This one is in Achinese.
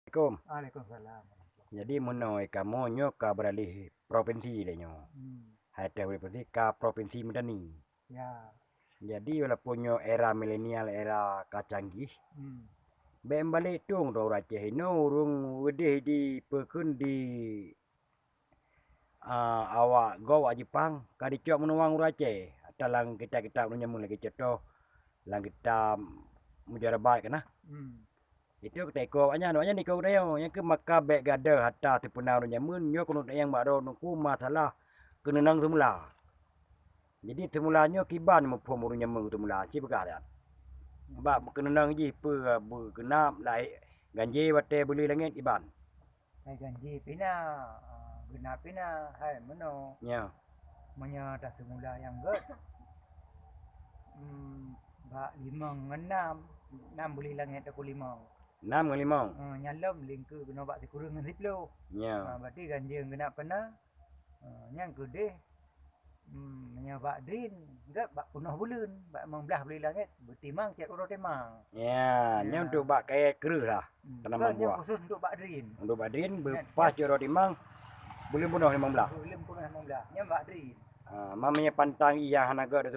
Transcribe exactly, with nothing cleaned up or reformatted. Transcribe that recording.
Assalamualaikum. Waalaikumsalam. Jadi meunoe kamoe nyoe ka beuralih provinsi lé nyoe. Hmm. Hai teuh provinsi ka provinsi Meudani. Ya. Jadi walaupun nyoe era milenial, era ka canggih, hmm, bèk meubalek tueng droe ureueng Aceh inoe ureueng udeh dipeukheun di ah, awak gob awak Jepang ka dicok meunuwang ureueng Aceh. Ata lam kitab-kitab ureueng jameun lagèe contoh lam kitab Mujarabat kana. Hmm. Itu kita ikut awaknyan, awaknyan ikut geutanyoe. Nyang keuh maka bèk gadôh ata sipeuna ureueng jameun nyoe keuneuk tanyong bak droeneuh keu masalah keuneunang seumula. Jadi seumula nyoe kiban muphom ureueng jameun seumula, ci peugah nyan. Bak keuneunang jih peue beugeunap lahé ganjé watèe beuli langèt kiban. Hai ganjé pih na, ah, geunap pih na, hai meunoe. Ya. Meunyoe taseumula nyang gèt, hmm, bak limong ngon nam, nam beuli langèt takue limong. Nam ngon limong. Eh, nyan lom lingkeu keunoe bak sikureueng ngon siploh. Ya. Ah, berarti ganjé geunap pih na. Ah, nyang keudeh, hmm, meunyoe bak drin, gèt bak peunoh buleuen, bak limong blah beuli langèt, beutimang cit uroe timang. Ya, nyan untuk bak kayèe kreueh lah, hmm, tanam bambu. Nyan khusus untuk bak drin. Untuk bak drin, nyan, beupaih cit uroe timang, buleuen peunoh limong blah. Buleuen peunoh limong blah, nyan bak drin. Ah, ma meunyoe pantang ié hana gèt